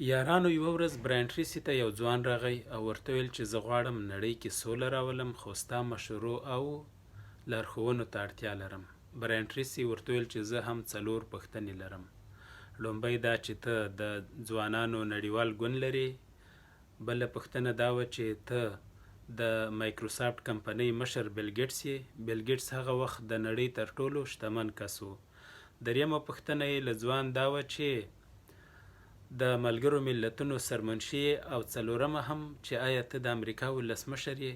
یارانو یوه ورځ براین ټریسي ته یو ځوان راغی او ورته ویل چې زه غواړم نړۍ کې سوله راولم خو ستا مشورو او لارښوونو ته اړتیا لرم. براین ټریسي ورته وویل چې زه هم څلور پوښتنې لرم. ړومبی دا چې ته د ځوانانو نړیوال ګوند لرې؟ بله پوښتنه دا وه چې ته د مایکروسافټ کمپنۍ مشر بیل ګیټس یې؟ بیل ګیټس هغه وخت د نړۍ تر ټولو شتمن کس و. دریمه پوښتنه یې له ځوان دا وه چې د ملګرو ملتونو سرمنشي یې او څلورمه هم چې ایا ته د امریکا ولسمشر یې؟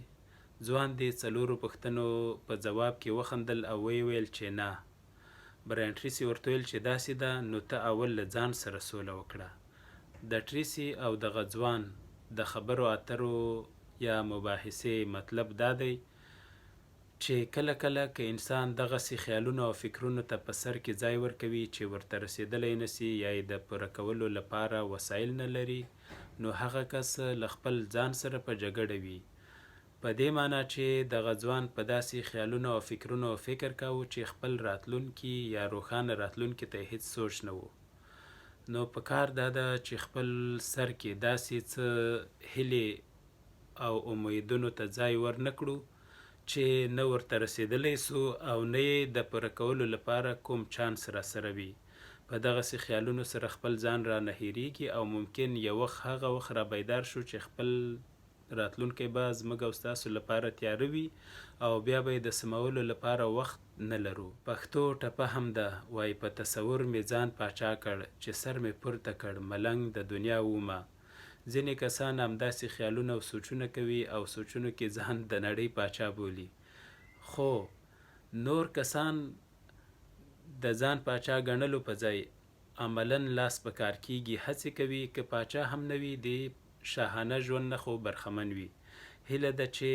ځوان دې څلورو پوښتنو په ځواب کې وخندل او ویې ویل چې نه. براین ټریسي ورته وویل چې داسې ده نو ته اول له ځان سره سوله وکړه. د ټریسي او دغه ځوان د خبرو اترو یا مباحثې مطلب دا دی چې کله کله که انسان دغسې خیالونو او فکرونو ته په سر کې ځای ورکوي چې ورته رسېدلی نه شي یا یې د پوره کولو له پاره وسایل نه لري نو هغه کس له خپل ځان سره په جګړه وي. په دې مانا چې دغه ځوان په داسې خیالونو او فکرونو فکر کاوه چې خپل راتلونکي یا روښانه راتلونکي ته یې هېڅ سوچ نه و. نو په کار دا ده چې خپل سر کې داسې څه هیلې او امیدونو ته ځای ور نه کړو چې نه ورته رسېدلی سو او نه یې د پوره کولو لپاره کوم چانس راسره وي. په دغسې خیالونو سره خپل ځان رانه هېرېږي او ممکن یو وخت هغه وخت را بیدار شو چې خپل راتلونکی به زموږ او ستاسو لپاره تیاره وي او بیا به یې د سمولو لپاره وخت نه لرو. پښتو ټپه هم ده وایي په تصور مې ځان پاچا کړ چې سر مې پورته کړ ملنګ د دنیا ومه. ځینې کسان همداسې خیالونه او سوچونه کوي او سوچونو کې ځان د نړۍ پاچا بولي خو نور کسان د ځان پاچا ګڼلو په ځای عملاً لاس په کار کیږي هڅې کوي که پاچا هم نه وي د شاهانه ژوند نه خو برخمن وي. هیله ده چې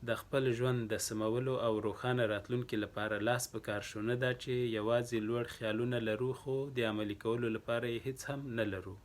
د خپل ژوند د سمولو او روښانه راتلونکي لپاره لاس په کار شو نه دا چې یواځې لوړ خیالونه لرو خو د عملي کولو لپاره یې هیڅ هم نه لرو.